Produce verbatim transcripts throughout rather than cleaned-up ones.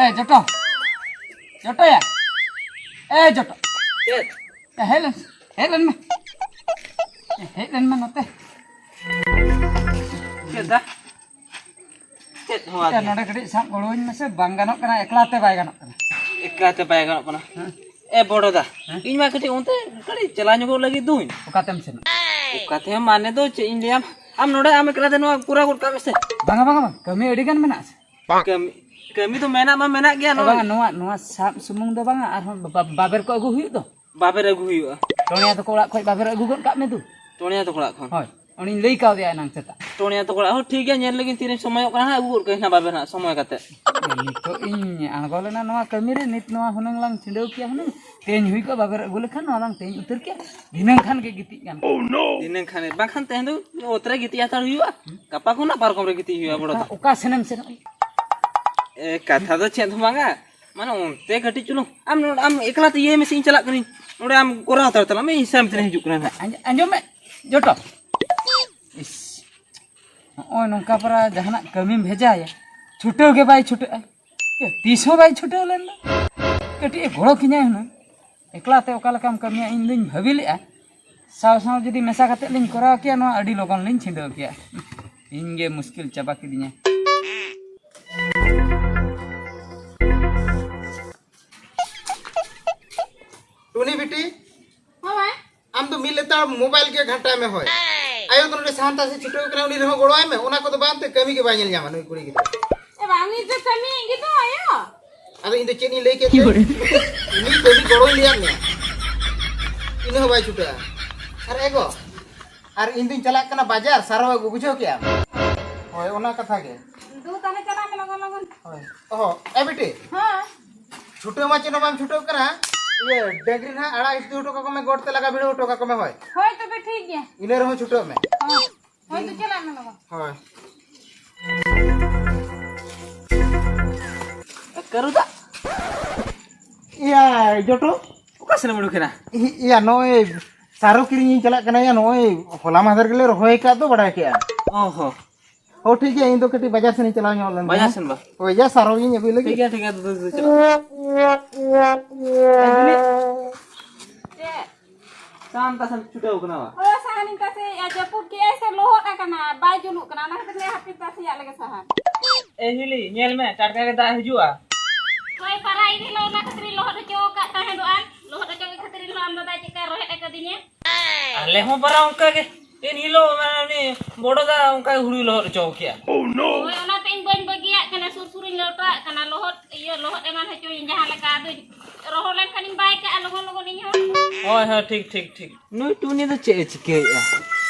ᱮ ᱡᱚᱴᱚ, ᱡᱚᱴᱚᱭᱟ, ᱮ ᱡᱚᱴᱚ, ᱪᱮᱫ? ᱮ ᱦᱮᱡ ᱞᱮᱱ, ᱦᱮᱡ ᱞᱮᱱ ᱢᱮ, ᱮ ᱦᱮᱡ ᱞᱮᱱ ᱢᱮ ᱱᱚᱛᱮ᱾ ᱪᱮᱫ ᱫᱟ? ᱪᱮᱫ ᱦᱚᱸ ᱮ ᱵᱟᱝ᱾ ᱱᱚᱰᱮ ᱠᱟᱹᱴᱤᱡ ᱥᱟᱵ ᱜᱚᱲᱚᱣᱟᱹᱧ ᱢᱮᱥᱮ, ᱵᱟᱝ ᱜᱟᱱᱚᱜ ᱠᱟᱱᱟ, ᱮᱠᱞᱟ ᱛᱮ ᱵᱟᱭ ᱜᱟᱱᱚᱜ ᱠᱟᱱᱟ᱾ ᱮᱠᱞᱟ ᱛᱮ ᱵᱟᱭ ᱜᱟᱱᱚᱜ ᱠᱟᱱᱟ? ᱦᱮᱸ᱾ ᱮ ᱵᱚᱲᱚ ᱫᱟ, ᱦᱮᱸ? ᱤᱧ ᱢᱟ ᱠᱟᱹᱴᱤᱡ ᱚᱱᱛᱮ ᱠᱟᱹᱴᱤᱡ ᱪᱟᱞᱟᱣ ᱧᱚᱜᱚᱜ ᱞᱟᱹᱜᱤᱫ ᱫᱩᱧ᱾ ᱚᱠᱟᱛᱮᱢ ᱥᱮᱱᱚᱜᱼᱟ? ᱚᱠᱟ ᱛᱮᱦᱚᱸ ᱢᱟᱱᱮ ᱫᱚ ᱪᱮᱫ ᱤᱧ ᱞᱟᱹᱭᱟᱢ, ᱟᱢ ᱱᱚᱰᱮ ᱟᱢ ᱮᱠᱞᱟ ᱛᱮ ᱱᱚᱣᱟ ᱠᱚᱨᱟᱣ ᱜᱚᱫ ᱠᱟᱜ ᱢᱮᱥᱮ᱾ ᱵᱟᱝᱟ, ᱵᱟᱝᱟ, ᱵᱟᱝ, ᱠᱟᱹᱢᱤ ᱟᱹᱰᱤ ᱜᱟᱱ ᱢᱮᱱᱟᱜᱼᱟ ᱥᱮ᱾ ᱠᱟᱹᱢᱤ, ᱠᱟᱹᱢᱤ ᱫᱚ ᱢᱮᱱᱟᱜ ᱢᱟ ᱢᱮᱱᱟᱜ ᱜᱮᱭᱟ, ᱮ ᱱᱚᱜᱼᱚᱭ᱾ ᱵᱟᱝᱟ, ᱱᱚᱣᱟ, ᱱᱚᱣᱟ ᱥᱟᱵ ᱥᱩᱢᱩᱝ ᱫᱚ ᱵᱟᱝᱟ, ᱟᱨᱦᱚᱸ ᱵᱟ-, ᱵᱟ-, ᱵᱟᱵᱮᱨ ᱠᱚ ᱟᱹᱜᱩ ᱦᱩᱭᱩᱜ ᱫᱚ᱾ ᱵᱟᱵᱮᱨ ᱟᱹᱜᱩ ᱦᱩᱭᱩᱜᱼᱟ᱾ ᱴᱚᱬᱮᱭᱟ ᱛᱟᱠᱚ ᱚᱲᱟᱜ ᱠᱷᱚᱡ ᱵᱟᱵᱮᱨ ᱟᱹᱜᱩ ᱜᱚᱫ ᱠᱟᱜ ᱢᱮ ᱫᱩ᱾ ᱴᱚᱬᱮᱭᱟ ᱛᱟᱠᱚ ᱚᱲᱟᱜ ᱠᱷᱚᱱ? ᱦᱳᱭ, ᱚᱱᱮᱧ ᱞᱟᱹᱭ ᱠᱟᱣᱫᱮᱭᱟ ᱮᱱᱟᱝ ᱥᱮᱛᱟᱜ᱾ ᱴᱚᱬᱮᱭᱟ ᱛᱟᱠᱚ ᱚᱲᱟᱜ ᱦᱚᱸ ᱴᱷᱤᱠ ᱜᱮᱭᱟ, ᱧᱮᱞ ᱞᱮᱜᱤᱧ ᱛᱤᱨᱮᱧ ᱥᱚᱢᱚᱭᱚᱜ ᱠᱟᱱᱟ ᱦᱟᱸᱜ, ᱟᱹᱜᱩ ᱜᱚᱫ ᱠᱟᱹᱧ ᱦᱟᱸᱜ ᱵᱟᱵᱮᱨ ᱦᱟᱸᱜ ᱥᱚᱢᱚᱭ ᱠᱟᱛᱮ᱾ ᱱᱤᱛᱚᱜ ᱤᱧ ᱟᱬᱜᱚ ᱞᱮᱱᱟ ᱱᱚᱣᱟ ᱠᱟᱹᱢᱤ ᱨᱮ, ᱱᱤᱛ ᱱᱚᱣᱟ ᱦᱩᱱᱟᱹᱝ ᱞᱟᱝ ᱪᱷᱤᱰᱟᱹᱣ ᱠᱮᱭᱟ ᱦᱩᱱᱟᱹᱝ᱾ ᱛᱮᱦᱮᱧ ᱦᱩᱭ ᱠᱚᱜᱼᱟ, ᱵᱟᱵᱮᱨ ᱟᱹᱜᱩ ᱞᱮᱠᱷᱟᱱ ᱱᱚᱣᱟ ᱫᱚᱝ ᱛᱮᱦᱮᱧ ᱩᱛᱟᱹᱨ ᱠᱮᱭᱟ, ᱫᱷᱤᱱᱟᱹᱝ ᱠᱷᱟᱱ ᱜᱮ ᱜᱤᱛᱤᱡ ᱜᱟᱱ ᱠᱚᱜᱼᱟ᱾ ᱫᱷᱤᱱᱟᱹᱝ ᱠᱷᱟᱱ ᱜᱮ, ᱵᱟᱝᱠᱷᱟᱱ ᱛᱮᱦᱮᱧ ᱫᱚ ᱚᱛ ᱨᱮ ᱜᱤᱛᱤᱡ ᱦᱟᱛᱟᱲ ᱦᱩᱭᱩᱜᱼᱟ, ᱜᱟᱯᱟ ᱠᱷᱚᱱᱟᱜ ᱯᱟᱨᱠᱚᱢ ᱨᱮ ᱜᱤᱛᱤᱡ ᱦᱩᱭᱩᱜᱼᱟ, ᱵᱚᱲᱚ ᱚᱠᱟ, ᱫᱚ᱾ ᱚᱠᱟ ᱥᱮᱱᱮᱢ ᱥᱮᱱᱚᱜ? ᱮ, ᱠᱟᱛᱷᱟ ᱫᱚ ᱪᱮᱫ ᱦᱚᱸ ᱵᱟᱝᱟ, ᱢᱟᱱᱮ ᱚᱱᱛᱮ ᱠᱟᱹᱴᱤᱡ ᱪᱩᱞᱩᱝ ᱟᱢ ᱱᱚᱰᱮ, ᱟᱢ ᱮᱠᱞᱟ ᱛᱮ ᱤᱭᱟᱹᱭ ᱢᱮᱥᱮ, ᱤᱧ ᱪᱟᱞᱟᱜ ᱠᱟᱹᱱᱟᱹᱧ᱾ ᱱᱚᱰᱮ ᱟᱢ ᱠᱚᱨᱟᱣ ᱦᱟᱛᱟᱲ ᱛᱟᱞᱟᱝ ᱢᱮ, ᱤᱧ ᱥᱟᱢ ᱛᱮ ᱦᱤᱡᱩᱜ ᱠᱟᱱᱟ ᱱᱟᱦᱟᱜ᱾ ᱟᱸᱡ-, ᱟᱸᱡᱚᱢ ᱢᱮ, ᱡᱚᱴᱚ᱾ ᱤᱥ, ᱱᱚᱜᱼᱚᱭ ᱱᱚᱝᱠᱟ ᱯᱟᱨᱟ ᱡᱟᱦᱟᱱᱟᱜ ᱠᱟᱹᱢᱤᱢ ᱵᱷᱮᱡᱟᱭᱟ, ᱪᱷᱩᱴᱟᱹᱣ ᱜᱮ ᱵᱟᱭ ᱪᱷᱩᱴᱟᱹᱜᱼᱟ᱾ ᱮ, ᱛᱤᱥ ᱦᱚᱸ ᱵᱟᱭ ᱪᱷᱩᱴᱟᱹᱣ ᱞᱮᱱ ᱫᱚ᱾ ᱠᱟᱹᱴᱤᱡ ᱮ ᱜᱚᱲᱚ ᱠᱤᱧᱟᱭ ᱦᱩᱱᱟᱹᱝ᱾ ᱮᱠᱞᱟ ᱛᱮ ᱚᱠᱟ ᱞᱮᱠᱟᱢ ᱠᱟᱹᱢᱤᱭᱟ, ᱤᱧ ᱫᱩᱧ ᱵᱷᱟᱹᱵᱤ ᱞᱮᱜᱼᱟ, ᱥᱟᱶ ᱥᱟᱶ ᱡᱩᱫᱤ ᱢᱮᱥᱟ ᱠᱟᱛᱮ ᱞᱤᱧ ᱠᱚᱨᱟᱣ ᱠᱮᱭᱟ, ᱱᱚᱣᱟ ᱟᱹᱰᱤ ᱞᱚᱜᱚᱱ ᱞᱤᱧ ᱪᱷᱤᱰᱟᱹᱣ ᱠᱮᱭᱟ᱾ ᱤᱧ ᱜᱮ ᱢᱩᱥᱠᱤᱞ ᱪᱟᱵᱟ ᱠᱤᱫᱤᱧᱟ᱾ ᱴᱩᱱᱤ ᱵᱤᱴᱤ, ᱦᱳᱭ᱾ ᱟᱢ ᱫᱚ ᱢᱤᱫ ᱞᱮᱛᱟᱲ ᱢᱳᱵᱟᱭᱤᱞ ᱜᱮ ᱜᱷᱟᱱᱴᱟᱭ ᱢᱮ ᱦᱳᱭ᱾ ᱟᱭᱳ ᱫᱚ ᱱᱚᱰᱮ ᱥᱟᱦᱟᱱ ᱛᱟᱥᱮ ᱪᱷᱩᱴᱟᱹᱣ ᱠᱟᱱᱟ, ᱩᱱᱤ ᱨᱮᱦᱚᱸ ᱜᱚᱲᱚᱣᱟᱭ ᱢᱮ, ᱚᱱᱟ ᱠᱚᱫᱚ ᱵᱟᱝ ᱛᱮ ᱠᱟᱹᱢᱤ ᱜᱮ ᱵᱟᱭ ᱧᱮᱞ ᱧᱟᱢᱟ ᱱᱩᱭ ᱠᱩᱲᱤ ᱜᱤᱫᱽᱨᱟᱹ᱾ ᱮ ᱵᱟᱝ, ᱩᱱᱤ ᱫᱚ ᱠᱟᱹᱢᱤᱭᱮᱫ ᱜᱮ ᱫᱚ ᱟᱭᱳ᱾ ᱟᱫᱚ ᱤᱧ ᱫᱚ ᱪᱮᱫ ᱤᱧ ᱞᱟᱹᱭ ᱠᱮᱫ ᱛᱮ? ᱩᱱᱤ ᱠᱟᱹᱢᱤ ᱜᱚᱲᱚᱧ ᱞᱟᱹᱭᱟᱫ ᱢᱮᱭᱟ, ᱤᱱᱟᱹ ᱦᱚᱸ ᱵᱟᱭ ᱪᱷᱩᱴᱟᱹᱜᱼᱟ᱾ ᱟᱨ ᱮᱜᱳ, ᱟᱨ ᱤᱧ ᱫᱩᱧ ᱪᱟᱞᱟᱜ ᱠᱟᱱᱟ ᱵᱟᱡᱟᱨ, ᱥᱟᱨᱚ ᱟᱹᱜᱩ, ᱵᱩᱡᱷᱟᱹᱣ ᱠᱮᱜᱼᱟᱢ? ᱦᱳᱭ, ᱚᱱᱟ ᱠᱟᱛᱷᱟ ᱜᱮ᱾ ᱫᱩ, ᱛᱟᱦᱞᱮ ᱪᱟᱞᱟᱜ ᱢᱮ ᱞᱚᱜᱚᱱ ᱞᱚᱜᱚᱱ᱾ ᱦᱳᱭ᱾ ᱚᱦᱚ, ᱮ ᱵᱤᱴᱤ᱾ ᱦᱮᱸ᱾ ᱪᱷᱩᱴᱟᱹᱣ ᱢᱟ ᱪᱮᱫ ᱦᱚᱸ ᱵᱟᱢ ᱪᱷᱩᱴᱟᱹᱣ ᱠᱟᱱᱟ᱾ ᱤᱭᱟᱹ, ᱰᱟᱹᱝᱨᱤ ᱱᱟᱦᱟᱜ ᱟᱲᱟᱜ ᱤᱫᱤ ᱦᱚᱴᱚ ᱠᱟᱠᱚ ᱢᱮ, ᱜᱚᱴ ᱛᱮ ᱞᱟᱜᱟ ᱵᱷᱤᱲᱟᱹᱣ ᱦᱚᱴᱚ ᱠᱟᱠᱚ ᱢᱮ, ᱦᱳᱭ᱾ ᱦᱳᱭ, ᱛᱚᱵᱮ ᱴᱷᱤᱠ ᱜᱮᱭᱟ᱾ ᱤᱱᱟᱹ ᱨᱮᱦᱚᱸ ᱪᱷᱩᱴᱟᱹᱜ ᱢᱮ᱾ ᱦᱳᱭ᱾ ᱦᱳᱭ, ᱛᱚ ᱪᱟᱞᱟᱜ ᱢᱮ ᱞᱚᱜᱚᱱ᱾ ᱦᱳᱭ᱾ ᱠᱟᱹᱨᱩ ᱫᱟ᱾ ᱤᱭᱟ, ᱡᱚᱴᱚ᱾ ᱚᱠᱟ ᱥᱮᱱ ᱮᱢ ᱩᱰᱩᱠ ᱮᱱᱟ? ᱤ-, ᱤᱭᱟ, ᱱᱚᱜᱼᱚᱭ ᱥᱟᱨᱚ ᱠᱤᱨᱤᱧ ᱤᱧ ᱪᱟᱞᱟᱜ ᱠᱟᱱᱟ ᱭᱟ, ᱱᱚᱜᱼᱚᱭ ᱦᱚᱞᱟ ᱢᱟᱦᱫᱮᱨ ᱜᱮᱞᱮ ᱨᱚᱦᱚᱭ ᱟᱠᱟᱫ ᱫᱚ, ᱵᱟᱰᱟᱭ ᱠᱮᱜᱼᱟ᱾ ᱚ ᱦᱚ᱾ ᱦᱳ, ᱴᱷᱤᱠ ᱜᱮᱭᱟ, ᱤᱧ ᱫᱚ ᱠᱟᱹᱴᱤᱡ ᱵᱟᱡᱟᱨ ᱥᱮᱱ ᱤᱧ ᱪᱟᱞᱟᱣ ᱧᱚᱜ ᱞᱮᱱ ᱜᱮ᱾ ᱵᱟᱡᱟᱨ ᱥᱮᱱ ᱵᱟ? ᱦᱳᱭ, ᱡᱟ ᱥᱟᱨᱚ ᱜᱤᱧ ᱟᱹᱜᱩᱭ ᱞᱟᱹᱜᱤᱫ᱾ ᱴᱷᱤᱠ ᱜᱮᱭᱟ, ᱴᱷᱤᱠ ᱜᱮᱭᱟ, ᱫᱩ, ᱫᱩ, ᱫᱩ, ᱪᱟᱞᱟᱜ᱾ ᱪᱮᱫ? ᱥᱟᱦᱟᱱ ᱛᱟᱥᱮᱢ ᱪᱷᱩᱴᱟᱹᱣ ᱠᱟᱱᱟ ᱵᱟ? ᱦᱳᱭ, ᱥᱟᱦᱟᱱᱤᱧ ᱛᱟᱥᱮᱭᱮᱫᱼᱟ, ᱡᱟᱹᱯᱩᱫ ᱠᱮᱜᱼᱟᱭ ᱥᱮ ᱞᱚᱦᱚᱫ ᱟᱠᱟᱱᱟ, ᱵᱟᱭ ᱡᱩᱞᱩᱜ ᱠᱟᱱᱟ, ᱚᱱᱟ ᱠᱷᱟᱹᱛᱤᱨ ᱞᱮ ᱦᱟᱯᱮ ᱛᱟᱥᱮᱭᱟᱜ ᱞᱮᱜᱮ ᱥᱟᱦᱟᱱ᱾ ᱮ ᱦᱤᱞᱤ, ᱧᱮᱞ ᱢᱮ, ᱴᱟᱴᱠᱟ ᱜᱮ ᱫᱟᱜ ᱦᱤᱡᱩᱜᱼᱟ᱾ ᱦᱳᱭ, ᱯᱟᱨᱟ ᱤᱧ ᱦᱤᱞᱳᱜ ᱚᱱᱟ ᱠᱷᱟᱹᱛᱤᱨ ᱤᱧ ᱞᱚᱦᱚᱫ ᱦᱚᱪᱚ ᱟᱠᱟᱫ ᱛᱟᱦᱮᱸᱫᱚᱜᱼᱟ, ᱞᱚᱦᱚᱫ ᱦᱚᱪᱚ ᱜᱮ ᱠᱷᱟᱹᱛᱤᱨ ᱤᱧ ᱦᱤᱞᱳᱜ ᱟᱢ ᱫᱟᱫᱟᱭ ᱪᱮᱫᱠᱟᱭ ᱨᱚᱦᱮᱫ ᱟᱠᱟᱫᱤᱧᱟ᱾ ᱟᱞᱮ ᱦᱚᱸ ᱯᱟᱨᱟ ᱚᱱᱠᱟ ᱜᱮ, ᱮᱱ ᱦᱤᱞᱳᱜ ᱢᱟᱱᱮ ᱩᱱᱤ ᱵᱚᱰᱚ ᱫᱟ ᱚᱱᱠᱟ ᱦᱩᱲᱩᱭ ᱞᱚᱦᱚᱫ ᱦᱚᱪᱚ ᱠᱮᱜᱼᱟ᱾ ᱦᱳᱭ, ᱚᱱᱟᱛᱮ ᱤᱧ ᱵᱟᱹᱧ ᱵᱟᱹᱜᱤᱭᱟᱜ ᱠᱟᱱᱟ, ᱥᱩᱨ ᱥᱩᱨᱤᱧ ᱞᱚᱴᱟᱜ ᱠᱟᱱᱟ, ᱞᱚᱦᱚᱫ, ᱤᱭᱟᱹ, ᱞᱚᱦᱚᱫ ᱮᱢᱟᱱ ᱦᱚᱪᱚᱭᱤᱧ ᱡᱟᱦᱟᱸ ᱞᱮᱠᱟ, ᱟᱫᱚ ᱨᱚᱦᱚᱲ ᱞᱮᱱᱠᱷᱟᱱᱤᱧ ᱵᱟᱭ ᱠᱟᱜᱼᱟ ᱞᱚᱜᱚᱱ ᱞᱚᱜᱚᱱ ᱤᱧ ᱦᱚᱸ᱾ ᱦᱳᱭ, ᱦᱳᱭ, ᱴᱷᱤᱠ, ᱴᱷᱤᱠ, ᱴᱷᱤᱠ᱾ ᱱᱩᱭ ᱴᱩᱱᱤ ᱫᱚ ᱪᱮᱫ ᱮ ᱪᱤᱠᱟᱹᱭᱮᱫᱼᱟ?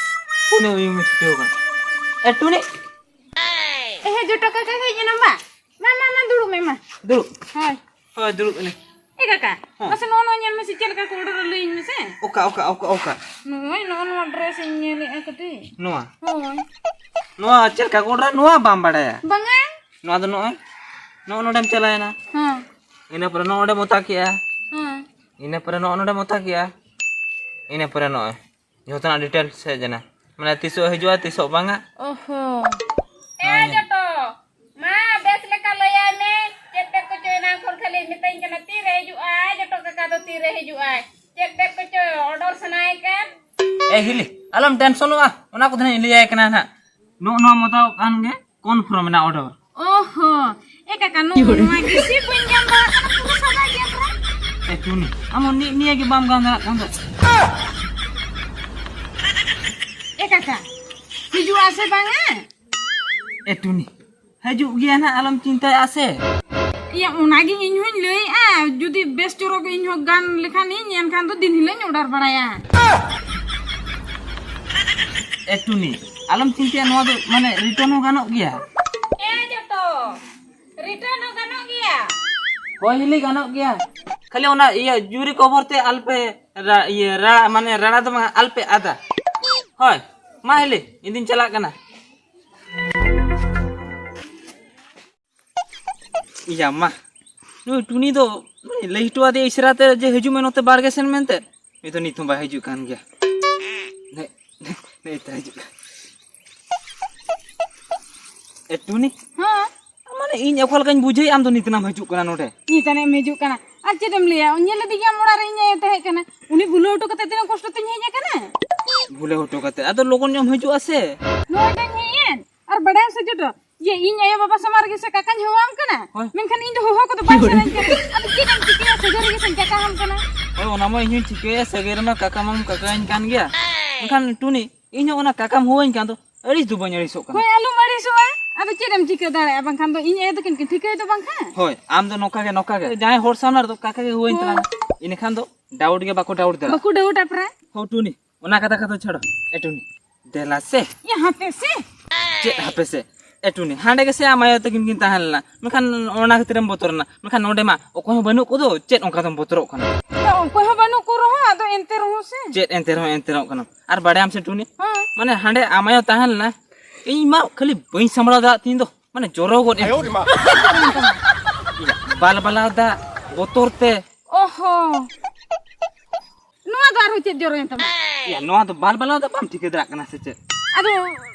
ᱯᱷᱳᱱᱮ ᱩᱭᱩᱝ ᱮ ᱪᱷᱩᱴᱟᱹᱣ ᱠᱟᱱᱟ᱾ ᱮ, ᱴᱩᱱᱤ! ᱮ, ᱦᱮᱸ, ᱡᱚᱴᱚ ᱠᱟᱠᱟ ᱦᱮᱡ ᱮᱱᱟ, ᱢᱟ᱾ ᱢᱟ, ᱢᱟ, ᱢᱟ, ᱫᱩᱲᱩᱵ ᱢᱮ, ᱢᱟ᱾ ᱫᱩᱲᱩᱵ᱾ ᱦᱳᱭ᱾ ᱦᱳᱭ, ᱫᱩᱲᱩᱵ ᱮᱱᱟᱹᱧ᱾ ᱮ ᱠᱟᱠᱟ, ᱦᱮᱸ᱾ ᱢᱟᱥᱮ ᱱᱚᱜᱼᱚ ᱱᱚᱣᱟ ᱧᱮᱞ ᱢᱮᱥᱮ, ᱪᱮᱫ ᱞᱮᱠᱟ ᱠᱚ ᱚᱰᱟᱨᱟ ᱞᱟᱹᱭᱟᱹᱧ ᱢᱮᱥᱮ᱾ ᱚᱠᱟ, ᱚᱠᱟ, ᱚᱠᱟ, ᱚᱠᱟ? ᱱᱚᱜᱼᱚᱭ ᱱᱚᱜᱼᱚ ᱱᱚᱣᱟ ᱰᱨᱮᱥ ᱤᱧ ᱧᱮᱞᱮᱫᱼᱟ ᱠᱟᱹᱴᱤᱡ᱾ ᱱᱚᱣᱟ? ᱦᱳᱭ᱾ ᱱᱚᱣᱟ ᱪᱮᱫ ᱞᱮᱠᱟ ᱠᱚ ᱚᱰᱟᱨᱟ, ᱱᱚᱣᱟ ᱵᱟᱢ ᱵᱟᱲᱟᱭᱟ? ᱵᱟᱝᱟ᱾ ᱱᱚᱣᱟ ᱫᱚ ᱱᱚᱜᱼᱚᱭ, ᱱᱚᱜᱼᱚ ᱱᱚᱰᱮᱢ ᱪᱟᱞᱟᱣᱮᱱᱟ᱾ ᱦᱮᱸ᱾ ᱤᱱᱟᱹ ᱯᱚᱨᱮ ᱱᱚᱜᱼᱚ ᱱᱚᱰᱮᱢ ᱚᱛᱟ ᱠᱮᱜᱼᱟ᱾ ᱦᱮᱸ᱾ ᱤᱱᱟᱹ ᱯᱚᱨᱮ ᱱᱚᱜᱼᱚ ᱱᱚᱰᱮᱢ ᱚᱛᱟ ᱠᱮᱜᱼᱟ᱾ ᱤᱱᱟᱹ ᱯᱚᱨᱮ ᱱᱚᱜᱼᱚᱭ ᱡᱚᱛᱚᱱᱟᱜ details ᱦᱮᱡ ᱮᱱᱟ, ᱢᱟᱱᱮ ᱛᱤᱥᱚᱜ ᱦᱤᱡᱩᱜᱼᱟ, ᱛᱤᱥᱚᱜ ᱵᱟᱝᱟ᱾ ᱚᱦᱚ᱾ ᱮ ᱦᱮᱸ᱾ ᱡᱚᱴᱚ, ᱢᱟ ᱵᱮᱥ ᱞᱮᱠᱟ ᱞᱟᱹᱭᱟᱭ ᱢᱮ, ᱪᱮᱫ ᱵᱮᱜᱽ ᱠᱚᱪᱚ ᱮᱱᱟᱝ ᱠᱷᱚᱱ ᱠᱷᱟᱹᱞᱤ ᱢᱮᱛᱟᱹᱧ ᱠᱟᱱᱟ, "ᱛᱤᱨᱮ ᱦᱤᱡᱩᱜᱼᱟᱭ ᱡᱚᱴᱚ ᱠᱟᱠᱟ ᱫᱚ, ᱛᱤᱨᱮ ᱦᱤᱡᱩᱜᱼᱟᱭ?" ᱪᱮᱫ ᱵᱮᱜᱽ ᱠᱚᱪᱚ order ᱥᱟᱱᱟᱭᱮ ᱠᱟᱱ᱾ ᱮ ᱦᱤᱞᱤ, ᱟᱞᱚᱢ ᱴᱮᱱᱥᱚᱱᱚᱜᱼᱟ, ᱚᱱᱟ ᱠᱚᱫᱚ ᱦᱟᱸᱜ ᱤᱧ ᱞᱟᱹᱭᱟᱭ ᱠᱟᱱᱟ ᱱᱟᱦᱟᱜ᱾ ᱱᱚᱜᱼᱚ ᱱᱚᱣᱟ ᱢᱚᱛᱟᱣ ᱠᱟᱱ ᱜᱮ᱾ Confirm ᱨᱮᱱᱟᱜ order᱾ ᱚᱦᱚ, ᱮ ᱠᱟᱠᱟ, ᱱᱚᱜᱼᱚ ᱱᱚᱣᱟ ᱜᱮ ᱥᱮ ᱵᱟᱹᱧ ᱜᱟᱱ ᱫᱟᱲᱮᱭᱟᱜ ᱠᱟᱱᱟ, ᱯᱩᱨᱟᱹ ᱥᱟᱫᱟ ᱜᱮᱭᱟ ᱯᱩᱨᱟᱹ᱾ ᱮ ᱴᱩᱱᱤ, ᱟᱢ ᱦᱚᱸ ᱱᱤ-, ᱱᱤᱭᱟᱹ ᱜᱮ ᱵᱟᱢ ᱜᱟᱱ ᱫᱟᱲᱮᱭᱟᱜ ᱠᱟᱱ ᱫᱚ᱾ ᱮ ᱠᱟᱠᱟ, ᱦᱤᱡᱩᱜᱼᱟ ᱥᱮ ᱵᱟᱝᱟ? ᱮ ᱴᱩᱱᱤ, ᱦᱤᱡᱩᱜ ᱜᱮᱭᱟ ᱱᱟᱦᱟᱜ, ᱟᱞᱚᱢ ᱪᱤᱱᱛᱟᱹᱭᱟ ᱥᱮ᱾ ᱤᱭᱟᱹ, ᱚᱱᱟᱜᱮ ᱤᱧ ᱦᱚᱧ ᱞᱟᱹᱭᱮᱜᱼᱟ, ᱡᱩᱫᱤ ᱵᱮᱥ ᱪᱚᱨᱚᱠ ᱤᱧ ᱦᱚᱸ ᱜᱟᱱ ᱞᱮᱠᱷᱟᱱᱤᱧ, ᱮᱱᱠᱷᱟᱱ ᱫᱚ ᱫᱤᱱ ᱦᱤᱞᱳᱜ ᱤᱧ order ᱵᱟᱲᱟᱭᱟ᱾ ᱮ ᱴᱩᱱᱤ, ᱟᱞᱚᱢ ᱪᱤᱱᱛᱟᱹᱭᱟ, ᱱᱚᱣᱟ ᱫᱚ ᱢᱟᱱᱮ return ᱦᱚᱸ ᱜᱟᱱᱚᱜ ᱜᱮᱭᱟ᱾ ᱮ ᱡᱚᱛᱚ, return ᱦᱚᱸ ᱜᱟᱱᱚᱜ ᱜᱮᱭᱟ? ᱦᱳᱭ ᱦᱤᱞᱤ, ᱜᱟᱱᱚᱜ ᱜᱮᱭᱟ᱾ ᱠᱷᱟᱹᱞᱤ ᱚᱱᱟ ᱤᱭᱟᱹ ᱡᱩᱨᱤ cover ᱛᱮ ᱟᱞᱯᱮ ᱨᱟ-, ᱤᱭᱟᱹ ᱨᱟ-, ᱢᱟᱱᱮ ᱨᱟᱲᱟ ᱫᱚ ᱵᱟᱝ, ᱟᱞᱯᱮ ᱟᱫᱟ᱾ ᱦᱳᱭ, ᱢᱟ ᱦᱤᱞᱤ, ᱤᱧ ᱫᱩᱧ ᱪᱟᱞᱟᱜ ᱠᱟᱱᱟ᱾ ᱤᱭᱟ ᱢᱟ, ᱱᱩᱭ ᱴᱩᱱᱤ ᱫᱚ ᱞᱟᱹᱭ ᱦᱚᱴᱚ ᱟᱫᱮᱭᱟ ᱤᱥᱟᱹᱨᱟ ᱛᱮ ᱡᱮ ᱦᱤᱡᱩᱜ ᱢᱮ ᱱᱚᱛᱮ ᱵᱟᱲᱜᱮ ᱥᱮᱱ ᱢᱮᱱᱛᱮ᱾ ᱱᱩᱭ ᱫᱚ ᱱᱤᱛ ᱦᱚᱸ ᱵᱟᱭ ᱦᱤᱡᱩᱜ ᱠᱟᱱ ᱜᱮᱭᱟ᱾ ᱱᱮ-, ᱱᱮ-, ᱱᱮ-, ᱱᱮ-, ᱱᱤᱛ ᱦᱚᱸ ᱦᱤᱡᱩᱜ ᱠᱟᱱ᱾ ᱮ ᱴᱩᱱᱤ, ᱦᱮᱸ᱾ ᱢᱟᱱᱮ ᱤᱧ ᱚᱠᱟ ᱞᱮᱠᱟᱧ ᱵᱩᱡᱷᱟᱹᱣᱮᱫ, ᱟᱢ ᱫᱚ ᱱᱤᱛ ᱱᱟᱢ ᱦᱤᱡᱩᱜ ᱠᱟᱱᱟ ᱱᱚᱰᱮ? ᱱᱤᱛ ᱟᱱᱮᱢ ᱦᱤᱡᱩᱜ ᱠᱟᱱᱟ? ᱟᱨ ᱪᱮᱫ ᱮᱢ ᱞᱟᱹᱭᱟ, ᱧᱮᱞ ᱞᱮᱫᱮ ᱜᱮᱭᱟᱢ ᱚᱲᱟᱜ ᱨᱮ ᱤᱧ ᱟᱭᱳ ᱛᱟᱦᱮᱸ ᱠᱟᱱᱟ, ᱩᱱᱤ ᱵᱷᱩᱞᱟᱹᱣ ᱦᱚᱴᱚ ᱠᱟᱛᱮ ᱛᱤᱱᱟᱹᱜ ᱠᱚᱥᱴᱚ ᱛᱤᱧ ᱦᱮᱡ ᱟᱠᱟᱱᱟ᱾ ᱵᱷᱩᱞᱟᱹᱣ ᱦᱚᱴᱚ ᱠᱟᱛᱮ ᱟᱫᱚ ᱞᱚᱜᱚᱱ ᱧᱚᱜ ᱮᱢ ᱦᱤᱡᱩᱜᱼᱟ ᱥᱮ? ᱱᱚᱜᱼᱚᱭ ᱛᱚᱧ ᱦᱮᱡ ᱮᱱ᱾ ᱟᱨ ᱵᱟᱰᱟᱭᱟᱢ ᱥᱮ ᱡᱚᱴᱚ, ᱡᱮ ᱤᱧ ᱟᱭᱳ ᱵᱟᱵᱟ ᱥᱟᱢᱟᱝ ᱨᱮᱜᱮ ᱥᱮ ᱠᱟᱠᱟᱧ ᱦᱚᱦᱚᱣᱟᱢ ᱠᱟᱱᱟ, ᱦᱳᱭ᱾ ᱢᱮᱱᱠᱷᱟᱱ ᱤᱧ ᱫᱚ ᱦᱚᱦᱚ ᱠᱚᱫᱚ ᱵᱟᱝ ᱥᱟᱱᱟᱧ ᱠᱟᱱᱟ᱾ ᱟᱫᱚ ᱪᱮᱫ ᱮᱢ ᱪᱤᱠᱟᱹᱭᱟ, ᱥᱟᱹᱜᱟᱹᱭ ᱨᱮᱜᱮ ᱥᱮᱧ ᱠᱟᱠᱟ ᱟᱢ ᱠᱟᱱᱟ᱾ ᱦᱳᱭ, ᱚᱱᱟ ᱢᱟ ᱤᱧ ᱦᱚᱸᱧ ᱴᱷᱤᱠᱟᱹᱭᱟ, ᱥᱟᱹᱜᱟᱹᱭ ᱨᱮᱢᱟ ᱠᱟᱠᱟ ᱢᱟᱢ ᱠᱟᱠᱟᱧ ᱠᱟᱱ ᱜᱮᱭᱟ᱾ ᱢᱮᱱᱠᱷᱟᱱ ᱴᱩᱱᱤ, ᱤᱧ ᱦᱚᱸ ᱚᱱᱟ ᱠᱟᱠᱟᱢ ᱦᱚᱦᱚᱣᱟᱹᱧ ᱠᱟᱱ ᱫᱚ ᱟᱹᱲᱤᱥ ᱫᱚ ᱵᱟᱹᱧ ᱟᱹᱲᱤᱥᱚᱜ ᱠᱟᱱᱟ᱾ ᱦᱳᱭ, ᱟᱞᱚᱢ ᱟᱹᱲᱤᱥᱚᱜᱼᱟ᱾ ᱟᱫᱚ ᱪᱮᱫ ᱮᱢ ᱪᱤᱠᱟᱹ ᱫᱟᱲᱮᱭᱟᱜᱼᱟ, ᱵᱟᱝᱠᱷᱟᱱ ᱫᱚ ᱤᱧ ᱟᱭᱳ ᱛᱟᱹᱠᱤᱱ ᱠᱤᱱ ᱴᱷᱤᱠᱟᱹᱭ ᱫᱚ ᱵᱟᱝᱠᱷᱟᱱ᱾ ᱦᱳᱭ, ᱟᱢ ᱫᱚ ᱱᱚᱝᱠᱟ ᱜᱮ, ᱱᱚᱝᱠᱟ ᱜᱮ᱾ ᱡᱟᱦᱟᱸᱭ ᱦᱚᱲ ᱥᱟᱢᱱᱮ ᱨᱮᱫᱚ ᱠᱟᱠᱟ ᱜᱮ ᱦᱚᱦᱚᱣᱟᱹᱧ ᱛᱟᱞᱟᱝ ᱢᱮ᱾ ᱤᱱᱟᱹᱠᱷᱟᱱ ᱫᱚ doubt ᱜᱮ ᱵᱟᱠᱚ doubt ᱫᱟᱲᱮᱭᱟᱜᱼᱟ᱾ ᱵᱟᱠᱚ doubtᱟ ᱯᱨᱟᱭ᱾ ᱦᱳ ᱴᱩᱱᱤ, ᱚᱱᱟ ᱠᱟᱛᱷᱟ ᱠᱟᱛᱷᱟ ᱪᱷᱟᱲᱚ᱾ ᱮ ᱴᱩᱱᱤ, ᱫᱮᱞᱟ ᱥᱮ᱾ ᱭᱟ, ᱦᱟᱯᱮ ᱥᱮ᱾ ᱪᱮᱫ ᱦᱟᱯᱮ ᱥᱮ? ᱮ ᱴᱩᱱᱤ, ᱦᱟᱸᱰᱮ ᱜᱮᱥᱮ ᱟᱢ ᱟᱭᱳ ᱛᱟᱹᱠᱤᱱ ᱠᱤᱱ ᱛᱟᱦᱮᱸ ᱞᱮᱱᱟ, ᱢᱮᱱᱠᱷᱟᱱ ᱚᱱᱟ ᱠᱷᱟᱹᱛᱤᱨᱮᱢ ᱵᱚᱛᱚᱨ ᱮᱱᱟ᱾ ᱢᱮᱱᱠᱷᱟᱱ ᱱᱚᱰᱮ ᱢᱟ ᱚᱠᱚᱭ ᱦᱚᱸ ᱵᱟᱹᱱᱩᱜ ᱠᱚᱫᱚ, ᱪᱮᱫ ᱚᱱᱠᱟ ᱫᱚᱢ ᱵᱚᱛᱚᱨᱚᱜ ᱠᱟᱱᱟ? ᱭᱟ, ᱚᱠᱚᱭ ᱦᱚᱸ ᱵᱟᱹᱱᱩᱜ ᱠᱚ ᱨᱮᱦᱚᱸ, ᱟᱫᱚ ᱮᱱᱛᱮ ᱨᱮᱦᱚᱸ ᱥᱮ᱾ ᱪᱮᱫ ᱮᱱᱛᱮ ᱨᱮᱦᱚᱸ, ᱮᱱᱛᱮ ᱨᱮᱦᱚᱸ ᱠᱟᱱᱟ? ᱟᱨ ᱵᱟᱲᱟᱭᱟᱢ ᱥᱮ ᱴᱩᱱᱤ, ᱦᱮᱸ᱾ ᱢᱟᱱᱮ ᱦᱟᱸᱰᱮ ᱟᱢ ᱟᱭᱳ ᱛᱟᱦᱮᱸ ᱞᱮᱱᱟ, ᱤᱧ ᱢᱟ ᱠᱷᱟᱹᱞᱤ ᱵᱟᱹᱧ ᱥᱟᱢᱵᱲᱟᱣ ᱫᱟᱲᱮᱭᱟᱜ ᱛᱤᱧ ᱫᱚ, ᱢᱟᱱᱮ ᱡᱚᱨᱚ ᱜᱚᱫ ᱮᱱ ᱛᱤᱧᱟ᱾ ᱵᱟᱞ ᱵᱟᱞᱟᱣ ᱫᱟᱜ ᱵᱚᱛᱚᱨ ᱛᱮ᱾ ᱚᱦᱚ, ᱱᱚᱣᱟ ᱫᱚ ᱟᱨᱦᱚᱸ ᱪᱮᱫ ᱡᱚᱨᱚᱭᱮᱱ ᱛᱟᱢᱟ? ᱭᱟ, ᱱᱚᱣᱟ ᱫᱚ ᱵᱟᱞ ᱵᱟᱞᱟᱣ ᱫᱚ ᱵᱟᱢ ᱴᱷᱤᱠᱟᱹ ᱫᱟᱲᱮᱭᱟᱜ ᱠᱟᱱᱟ ᱥᱮ ᱪᱮᱫ? ᱟᱫᱚ ᱭᱟ᱾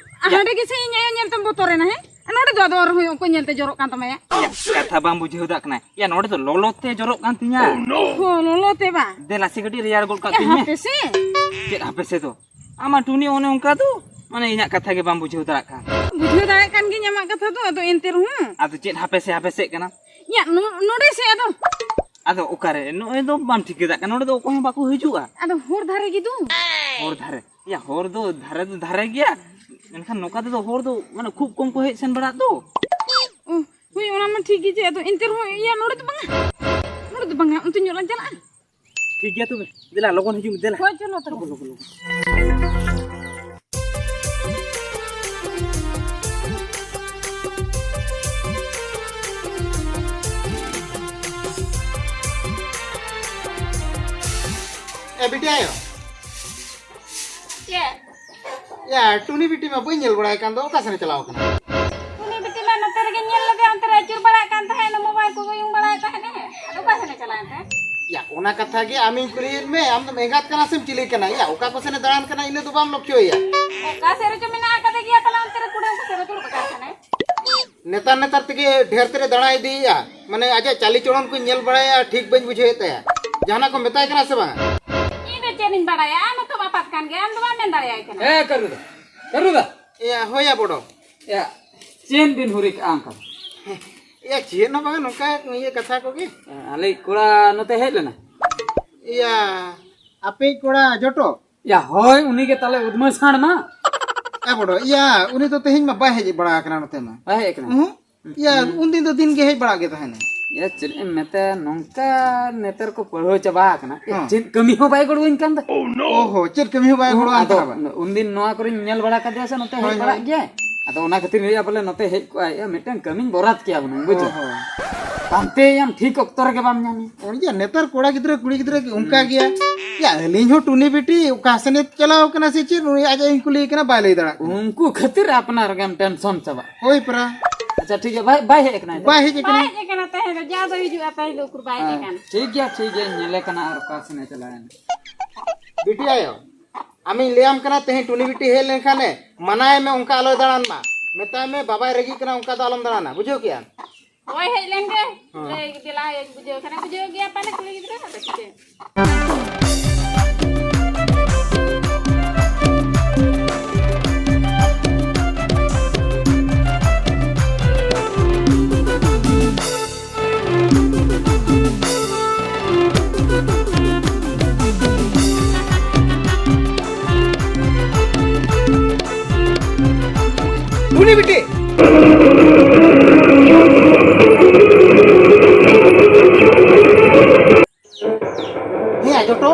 ᱦᱟᱸᱰᱮ ᱜᱮ ᱥᱮ ᱤᱧ ᱟᱭᱳ ᱧᱮᱞ ᱛᱮᱢ ᱵᱚᱛᱚᱨᱮᱱᱟ, ᱦᱮᱸ? ᱟᱨ ᱱᱚᱰᱮ ᱫᱚ ᱟᱫᱚ ᱟᱨᱦᱚᱸ ᱚᱠᱚᱭ ᱧᱮᱞ ᱛᱮ ᱡᱚᱨᱚᱜ ᱠᱟᱱ ᱛᱟᱢᱟ ᱭᱟ? ᱭᱟ, ᱠᱟᱛᱷᱟ ᱵᱟᱢ ᱵᱩᱡᱷᱟᱹᱣ ᱫᱟᱲᱮᱭᱟᱜ ᱠᱟᱱᱟ᱾ ᱭᱟ, ᱱᱚᱰᱮ ᱫᱚ ᱞᱚᱞᱚ ᱛᱮ ᱡᱚᱨᱚᱜ ᱠᱟᱱ ᱛᱤᱧᱟ᱾ ᱦᱚ, ᱞᱚᱞᱚ ᱛᱮ ᱵᱟ? ᱫᱮᱞᱟ ᱥᱮ ᱠᱟᱹᱴᱤᱡ ᱨᱮᱭᱟᱲ ᱜᱚᱫ ᱠᱟᱜ ᱭᱟ, ᱛᱤᱧ ᱢᱮ᱾ ᱦᱟᱯᱮ ᱥᱮ᱾ ᱪᱮᱫ ᱦᱟᱯᱮ ᱥᱮ ᱫᱚ? ᱟᱢ ᱢᱟ ᱴᱩᱱᱤ ᱚᱱᱮ ᱚᱱᱠᱟ ᱫᱚ, ᱢᱟᱱᱮ ᱤᱧᱟᱜ ᱠᱟᱛᱷᱟ ᱜᱮ ᱵᱟᱢ ᱵᱩᱡᱷᱟᱹᱣ ᱫᱟᱲᱮᱭᱟᱜ ᱠᱟᱱ᱾ ᱵᱩᱡᱷᱟᱹᱣ ᱫᱟᱲᱮᱭᱟᱜ ᱠᱟᱱ ᱜᱤᱭᱟᱹᱧ ᱟᱢᱟᱜ ᱠᱟᱛᱷᱟ ᱫᱚ, ᱟᱫᱚ ᱮᱱᱛᱮ ᱨᱮᱦᱚᱸ᱾ ᱟᱫᱚ ᱪᱮᱫ ᱦᱟᱯᱮ ᱥᱮ, ᱦᱟᱯᱮ ᱥᱮᱜ ᱠᱟᱱᱟ? ᱭᱟ, ᱱᱚ-, ᱱᱚᱰᱮ ᱥᱮ ᱟᱫᱚ᱾ ᱟᱫᱚ ᱚᱠᱟᱨᱮ? ᱱᱚᱜᱼᱚᱭ ᱫᱚ ᱵᱟᱢ ᱴᱷᱤᱠᱟᱹ ᱫᱟᱲᱮᱭᱟᱜ ᱠᱟᱱᱟ, ᱱᱚᱰᱮ ᱫᱚ ᱚᱠᱚᱭ ᱦᱚᱸ ᱵᱟᱠᱚ ᱦᱤᱡᱩᱜᱼᱟ᱾ ᱟᱫᱚ ᱦᱚᱨ ᱫᱷᱟᱨᱮ ᱜᱮ ᱫᱚ᱾ ᱦᱚᱨ ᱫᱷᱟᱨᱮ? ᱭᱟ, ᱦᱚᱨ ᱫᱚ ᱫᱷᱟᱨᱮ ᱫᱚ ᱫᱷᱟᱨᱮ ᱜᱮᱭᱟ, ᱢᱮᱱᱠᱷᱟᱱ ᱱᱚᱝᱠᱟ ᱛᱮᱫᱚ ᱦᱚᱲ ᱫᱚ ᱢᱟᱱᱮ ᱠᱷᱩᱵ ᱠᱚᱢ ᱠᱚ ᱦᱮᱡ ᱥᱮᱱ ᱵᱟᱲᱟᱜ ᱫᱚ᱾ ᱚ, ᱦᱳᱭ, ᱚᱱᱟ ᱢᱟ ᱴᱷᱤᱠ ᱜᱮ, ᱡᱮ ᱟᱫᱚ ᱮᱱᱛᱮ ᱨᱮᱦᱚᱸ, ᱭᱟ, ᱱᱚᱰᱮ ᱫᱚ ᱵᱟᱝᱟ, ᱱᱚᱰᱮ ᱫᱚ ᱵᱟᱝᱟ, ᱚᱱᱛᱮ ᱧᱚᱜ ᱞᱟᱝ ᱪᱟᱞᱟᱜᱼᱟ᱾ ᱴᱷᱤᱠ ᱜᱮᱭᱟ ᱛᱚᱵᱮ, ᱫᱮᱞᱟ ᱞᱚᱜᱚᱱ ᱦᱤᱡᱩᱜ ᱢᱮ, ᱫᱮᱞᱟ᱾ ᱦᱳᱭ, ᱪᱚᱞᱚ ᱛᱚᱵᱮ᱾ ᱞᱚᱜᱚᱱ, ᱞᱚᱜᱚᱱ, ᱞᱚᱜᱚᱱ᱾ ᱮ ᱵᱤᱴᱤ ᱟᱭᱳ᱾ ᱪᱮᱫ? ᱭᱟ, ᱴᱩᱱᱤ ᱵᱤᱴᱤ ᱢᱟ ᱵᱟᱹᱧ ᱧᱮᱞ ᱵᱟᱲᱟᱭ ᱠᱟᱱ ᱫᱚ, ᱚᱠᱟ ᱥᱮᱱᱮ ᱪᱟᱞᱟᱣ ᱠᱟᱱᱟ? ᱴᱩᱱᱤ ᱵᱤᱴᱤ ᱢᱟ ᱱᱚᱛᱮ ᱨᱮᱜᱮᱧ ᱧᱮᱞ ᱞᱮᱫᱮᱭᱟ, ᱚᱱᱛᱮ ᱨᱮ ᱟᱹᱪᱩᱨ ᱵᱟᱲᱟᱜ ᱠᱟᱱ ᱛᱟᱦᱮᱸᱫ, ᱢᱳᱵᱟᱭᱤᱞ ᱠᱚ ᱩᱭᱩᱝ ᱵᱟᱲᱟᱭ ᱛᱟᱦᱮᱸᱫ ᱮ᱾ ᱟᱫᱚ ᱚᱠᱟ ᱥᱮᱱᱮ ᱪᱟᱞᱟᱣ ᱮᱱ ᱛᱮ? ᱭᱟ, ᱚᱱᱟ ᱠᱟᱛᱷᱟ ᱜᱮ ᱟᱢᱤᱧ ᱠᱩᱞᱤᱭᱮᱫ ᱢᱮ, ᱟᱢ ᱫᱚᱢ ᱮᱸᱜᱟᱛ ᱠᱟᱱᱟ ᱥᱮᱢ ᱪᱤᱞᱤ ᱠᱟᱱᱟ? ᱭᱟ, ᱚᱠᱟ ᱠᱚ ᱥᱮᱱᱮ ᱫᱟᱬᱟᱱ ᱠᱟᱱᱟ, ᱤᱱᱟᱹ ᱫᱚ ᱵᱟᱢ ᱞᱚᱠᱠᱷᱚᱭᱮᱭᱟ᱾ ᱚᱠᱟ ᱥᱮᱫ ᱨᱮᱪᱚ ᱢᱮᱱᱟᱜ ᱟᱠᱟᱫᱮ ᱜᱮᱭᱟ, ᱛᱟᱦᱞᱮ ᱚᱱᱛᱮ ᱨᱮ ᱠᱩᱰᱟᱹᱢ ᱠᱚ ᱥᱮᱫ ᱨᱮ ᱫᱩᱲᱩᱵ ᱟᱠᱟᱱ ᱛᱟᱦᱮᱱᱟᱭ᱾ ᱱᱮᱛᱟᱨ ᱱᱮᱛᱟᱨ ᱛᱮᱜᱮ ᱰᱷᱮᱨ ᱛᱮᱨᱮ ᱫᱟᱬᱟ ᱤᱫᱤᱭᱮᱫᱼᱟ᱾ ᱢᱟᱱᱮ ᱟᱡᱟᱜ ᱪᱟᱹᱞᱤ ᱪᱚᱞᱚᱱ ᱠᱚᱧ ᱧᱮᱞ ᱵᱟᱲᱟᱭᱟ, ᱴᱷᱤᱠ ᱵᱟᱹᱧ ᱵᱩᱡᱷᱟᱹᱣᱮᱫ ᱛᱟᱭᱟ᱾ ᱡᱟᱦᱟᱱᱟᱜ ᱠᱚ ᱢᱮᱛᱟᱭ ᱠᱟᱱᱟ ᱥᱮ ᱵᱟᱝ? ᱤᱧ ᱫᱚ ᱪᱮᱫ ᱤᱧ ᱵᱟᱲᱟᱭᱟ? ᱟᱢ ᱦᱚᱸᱛᱚᱢ ᱟᱯᱟᱛ ᱠᱟᱱ ᱜᱮᱭᱟ, ᱟᱢ ᱫᱚ ᱵᱟᱢ ᱢᱮᱱ ᱫᱟᱲᱮᱭᱟᱭ ᱠᱟᱱᱟ᱾ ᱮ ᱠᱟᱹᱨᱩᱫᱟ, ᱠᱟᱹᱨᱩᱫᱟ᱾ ᱮᱭᱟ, ᱦᱳᱭᱟ ᱵᱚᱰᱚ᱾ ᱮᱭᱟ, ᱪᱮᱫ ᱵᱤᱱ ᱦᱩᱨᱤ ᱠᱟᱜᱼᱟ ᱚᱱᱠᱟ? ᱮᱭᱟ, ᱪᱮᱫ ᱦᱚᱸ ᱵᱟᱝᱟ, ᱱᱚᱝᱠᱟ ᱤᱭᱟᱹ ᱠᱟᱛᱷᱟ ᱠᱚᱜᱮ᱾ ᱮ, ᱟᱞᱮ ᱠᱚᱲᱟ ᱱᱚᱛᱮ ᱦᱮᱡ ᱞᱮᱱᱟ? ᱮᱭᱟ, ᱟᱯᱮᱭᱤᱡ ᱠᱚᱲᱟ ᱡᱚᱴᱚ? ᱭᱟ, ᱦᱳᱭ, ᱩᱱᱤ ᱜᱮ ᱛᱟᱞᱮ ᱩᱫᱽᱢᱟᱹ ᱥᱟᱸᱲ ᱢᱟ᱾ ᱮ ᱵᱚᱰᱚ, ᱤᱭᱟ, ᱩᱱᱤ ᱫᱚ ᱛᱮᱦᱮᱧ ᱢᱟ ᱵᱟᱭ ᱦᱮᱡ ᱵᱟᱲᱟ ᱟᱠᱟᱱᱟ ᱱᱚᱛᱮ ᱢᱟ᱾ ᱵᱟᱭ ᱦᱮᱡ ᱟᱠᱟᱱᱟ? ᱦᱩᱸ? ᱤᱭᱟ, ᱩᱱᱫᱤᱱ ᱫᱚ ᱫᱤᱱ ᱜᱮ ᱦᱮᱡ ᱵᱟᱲᱟᱜ ᱜᱮ ᱛᱟᱦᱮᱱᱟ᱾ ᱭᱟ, ᱪᱮᱫ ᱮᱢ ᱢᱮᱛᱟᱭᱟ, ᱱᱚᱝᱠᱟ ᱱᱮᱛᱟᱨ ᱠᱚ ᱯᱟᱹᱲᱦᱟᱹ ᱪᱟᱵᱟ ᱟᱠᱟᱱᱟ᱾ ᱮ, ᱦᱮᱸ᱾ ᱪᱮᱫ ᱠᱟᱹᱢᱤ ᱦᱚᱸ ᱵᱟᱭ ᱜᱚᱲᱚᱣᱟᱹᱧ ᱠᱟᱱ ᱫᱚ᱾ ᱚᱦᱚ, ᱪᱮᱫ ᱠᱟᱹᱢᱤ ᱦᱚᱸ ᱵᱟᱭ ᱜᱚᱲᱚ ᱟᱢ ᱟᱫᱚ ᱠᱟᱱᱟ ᱵᱟᱝ? ᱩᱱᱫᱤᱱ ᱱᱚᱣᱟ ᱠᱚᱨᱮᱧ ᱧᱮᱞ ᱵᱟᱲᱟ ᱠᱟᱫᱮᱭᱟ ᱥᱮ, ᱱᱚᱛᱮ ᱦᱳᱭ, ᱦᱮᱡ ᱵᱟᱲᱟᱜ ᱦᱳᱭ᱾ ᱜᱮᱭᱟᱭ᱾ ᱟᱫᱚ ᱚᱱᱟ ᱠᱷᱟᱹᱛᱤᱨ ᱞᱟᱹᱭᱟ ᱵᱚᱞᱮ ᱱᱚᱛᱮ ᱦᱮᱡ ᱠᱚᱜᱼᱟᱭ, ᱮ, ᱢᱤᱫᱴᱟᱝ ᱠᱟᱹᱢᱤᱧ ᱵᱚᱨᱟᱫ ᱠᱮᱭᱟ ᱦᱩᱱᱟᱹᱝ, ᱵᱩᱡᱷᱟᱹᱣ? ᱚᱦᱚ᱾ ᱯᱟᱱᱛᱮᱭᱟᱢ, ᱴᱷᱤᱠ ᱚᱠᱛᱚ ᱨᱮᱜᱮ ᱵᱟᱢ ᱧᱟᱢᱮᱭᱟ᱾ ᱚᱱᱮ ᱡᱮ ᱱᱮᱛᱟᱨ ᱠᱚᱲᱟ ᱜᱤᱫᱽᱨᱟᱹ, ᱠᱩᱲᱤ ᱜᱤᱫᱽᱨᱟᱹ ᱜᱮ ᱚᱱᱠᱟ ᱜᱮᱭᱟ᱾ ᱭᱟ, ᱟᱹᱞᱤᱧ ᱦᱚᱸ ᱴᱩᱱᱤ ᱵᱤᱴᱤ ᱚᱠᱟ ᱥᱮᱱᱮ ᱪᱟᱞᱟᱣ ᱠᱟᱱᱟ ᱥᱮ ᱪᱮᱫ, ᱩᱱᱤ ᱟᱡ ᱟᱡ ᱤᱧ ᱠᱩᱞᱤᱭᱮ ᱠᱟᱱᱟ, ᱵᱟᱭ ᱞᱟᱹᱭ ᱫᱟᱲᱮᱭᱟᱜ ᱠᱟᱱᱟ᱾ ᱩᱱᱠᱩ ᱠᱷᱟᱹᱛᱤᱨ ᱟᱯᱱᱟᱨ ᱜᱮᱢ ᱴᱮᱱᱥᱚᱱ ᱪᱟᱵᱟᱜ᱾ ᱦᱳᱭ ᱯᱨᱟ᱾ ᱟᱪᱪᱷᱟ, ᱴᱷᱤᱠ ᱜᱮᱭᱟ, ᱵᱟᱭ, ᱵᱟᱭ ᱦᱮᱡ ᱟᱠᱟᱱᱟ? ᱵᱟᱭ ᱦᱮᱡ ᱟᱠᱟᱱᱟ᱾ ᱵᱟᱭ ᱦᱮᱡ ᱟᱠᱟᱱᱟ ᱛᱟᱦᱮᱸ ᱫᱚ, ᱡᱟ ᱫᱚ ᱦᱤᱡᱩᱜᱼᱟ, ᱛᱟᱦᱮᱸ ᱫᱚ ᱩᱠᱩᱨ ᱵᱟᱭ ᱦᱮᱡ ᱦᱮᱸ, ᱟᱠᱟᱱᱟ᱾ ᱴᱷᱤᱠ ᱜᱮᱭᱟ, ᱴᱷᱤᱠ ᱜᱮᱭᱟ, ᱧᱮᱞᱮ ᱠᱟᱱᱟ ᱟᱨ ᱚᱠᱟ ᱥᱮᱱᱮ ᱪᱟᱞᱟᱣᱮᱱᱟ᱾ ᱵᱤᱴᱤ ᱟᱭᱳ, ᱟᱢᱤᱧ ᱞᱟᱹᱭᱟᱢ ᱠᱟᱱᱟ, ᱛᱮᱦᱮᱧ ᱴᱩᱱᱤ ᱵᱤᱴᱤ ᱦᱮᱡ ᱞᱮᱱᱠᱷᱟᱱᱮ, ᱢᱟᱱᱟᱭ ᱢᱮ, ᱚᱱᱠᱟ ᱟᱞᱚᱭ ᱫᱟᱬᱟᱱ ᱢᱟ᱾ ᱢᱮᱛᱟᱭ ᱢᱮ, ᱵᱟᱵᱟᱭ ᱨᱟᱹᱜᱤᱜ ᱠᱟᱱᱟ, ᱚᱱᱠᱟ ᱫᱚ ᱟᱞᱚᱢ ᱫᱟᱬᱟᱱᱟ, ᱵᱩᱡᱷᱟᱹᱣ ᱠᱮᱜᱼᱟᱢ? ᱦᱳᱭ, ᱦᱮᱡ ᱞᱮᱱ ᱜᱮ᱾ ᱦᱮᱸ᱾ ᱞᱟᱹᱭ ᱫᱮᱞᱟ ᱦᱮᱡ ᱵᱩᱡᱷᱟᱹᱣ ᱠᱟᱱᱟ, ᱵᱩᱡᱷᱟᱹᱣ ᱜᱮᱭᱟ ᱯᱟᱞᱮ ᱠᱩᱲᱤ ᱜᱤᱫᱽᱨᱟᱹ, ᱟᱫᱚ ᱪᱤᱠᱟᱹᱭᱟ? ᱩᱱᱤ ᱵᱤᱴᱤ᱾ ᱦᱮᱸᱭᱟ ᱡᱚᱴᱚ,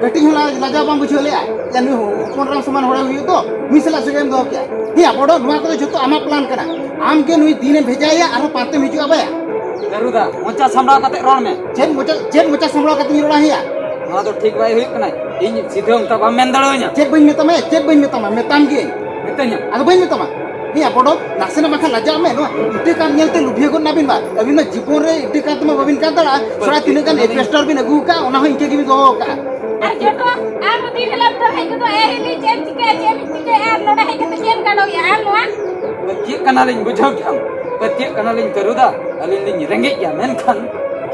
ᱠᱟᱹᱴᱤᱡ ᱦᱚᱸ ᱞᱟ-, ᱞᱟᱡᱟᱣ ᱵᱟᱢ ᱵᱩᱡᱷᱟᱹᱣ ᱞᱮᱭᱟ? ᱭᱟ, ᱱᱩᱭ ᱦᱚᱯᱚᱱ ᱮᱨᱟ ᱥᱚᱢᱟᱱ ᱦᱚᱲᱮ ᱦᱩᱭᱩᱜ ᱫᱚ, ᱱᱩᱭ ᱥᱟᱞᱟᱜ ᱥᱟᱹᱜᱟᱹᱭ ᱮᱢ ᱫᱚᱦᱚ ᱠᱮᱭᱟ᱾ ᱦᱮᱸᱭᱟ ᱵᱚᱰᱚ, ᱱᱚᱣᱟ ᱠᱚᱫᱚ ᱡᱷᱚᱛᱚ ᱟᱢᱟᱜ plan ᱠᱟᱱᱟ᱾ ᱟᱢ ᱜᱮ ᱱᱩᱭ ᱫᱤᱱᱮᱢ ᱵᱷᱮᱡᱟᱭᱮᱭᱟ, ᱟᱨᱦᱚᱸ ᱯᱟᱱᱛᱮᱢ ᱦᱤᱡᱩᱜᱼᱟ ᱵᱟᱭᱟ᱾ ᱠᱟᱹᱨᱩᱫᱟ, ᱢᱚᱪᱟ ᱥᱟᱢᱵᱲᱟᱣ ᱠᱟᱛᱮ ᱨᱚᱲ ᱢᱮ᱾ ᱪᱮᱫ ᱢᱚᱪᱟ, ᱪᱮᱫ ᱢᱚᱪᱟ ᱥᱟᱢᱵᱲᱟᱣ ᱠᱟᱛᱮᱧ ᱨᱚᱲᱟ ᱦᱮᱸᱭᱟ? ᱱᱚᱣᱟ ᱫᱚ ᱴᱷᱤᱠ ᱵᱟᱭ ᱦᱩᱭᱩᱜ ᱠᱟᱱᱟ᱾ ᱤᱧ ᱥᱤᱫᱷᱟᱹ ᱚᱱᱠᱟ ᱵᱟᱢ ᱢᱮᱱ ᱫᱟᱲᱮᱣᱟᱹᱧᱟ᱾ ᱪᱮᱫ ᱵᱟᱹᱧ ᱢᱮᱛᱟᱢᱟ? ᱪᱮᱫ ᱵᱟᱹᱧ ᱢᱮᱛᱟᱢᱟ? ᱢᱮᱛᱟᱢ ᱜᱤᱭᱟᱹᱧ᱾ ᱢᱮᱛᱟᱹᱧᱟᱢ? ᱟᱫᱚ ᱵᱟᱹᱧ ᱢᱮᱛᱟᱢᱟ? ᱦᱮᱸᱭᱟ ᱵᱚᱰᱚ, ᱱᱟᱥᱮᱱᱟᱜ ᱵᱟᱠᱷᱟᱱ ᱞᱟᱡᱟᱜ ᱢᱮ᱾ ᱱᱚᱣᱟ ᱤᱴᱟᱹ ᱠᱟᱸᱛ ᱧᱮᱞᱛᱮ ᱞᱩᱵᱷᱤᱭᱟᱹ ᱜᱚᱫ ᱱᱟᱵᱤᱱ ᱵᱟ᱾ ᱟᱹᱵᱤᱱ ᱢᱟ ᱡᱤᱵᱚᱱ ᱨᱮ ᱤᱴᱟᱹ ᱠᱟᱸᱛ ᱢᱟ ᱵᱟᱹᱵᱤᱱ ᱠᱟᱸᱛ ᱫᱟᱲᱮᱭᱟᱜᱼᱟ᱾ ᱥᱚᱲᱟ ᱛᱤᱱᱟᱹᱜ ᱜᱟᱱ ᱮᱰᱵᱮᱥᱴᱟᱨ ᱵᱤᱱ ᱟᱹᱜᱩ ᱟᱠᱟᱫᱼᱟ, ᱚᱱᱟ ᱦᱚᱸ ᱤᱱᱠᱟᱹ ᱜᱮᱵᱤᱱ ᱫᱚᱦᱚ ᱟᱠᱟᱫᱼᱟ᱾ ᱟᱨ ᱡᱚᱛᱚ ᱟᱢ ᱫᱤᱱ ᱦᱤᱞᱳᱜ ᱫᱚ ᱦᱮᱡ ᱜᱚᱫᱚᱜ, ᱮ ᱦᱤᱞᱤ ᱪᱮᱫ ᱮᱢ ᱪᱤᱠᱟᱹᱭᱟ, ᱪᱮᱫ ᱮᱢ ᱪᱤᱠᱟᱹᱭᱟ, ᱟᱨ ᱱᱚᱰᱮ ᱦᱮᱡ ᱠᱟᱛᱮ ᱪᱮᱫ ᱮᱢ ᱜᱟᱱᱚᱜ ᱜᱮᱭᱟ? ᱟᱨ ᱱᱚᱣᱟ ᱯᱟᱹᱛᱭᱟᱹᱜ ᱠᱟᱱᱟᱞᱤᱧ, ᱵᱩᱡᱷᱟᱹᱣ ᱠᱮᱜᱼᱟᱢ? ᱯᱟᱹᱛᱭᱟᱹᱜ ᱠᱟᱱᱟᱞᱤᱧ ᱠᱟᱹᱨᱩᱫᱟ, ᱟᱹᱞᱤᱧ ᱞᱤᱧ ᱨᱮᱸᱜᱮᱡ ᱜᱮᱭᱟ, ᱢᱮᱱᱠᱷᱟᱱ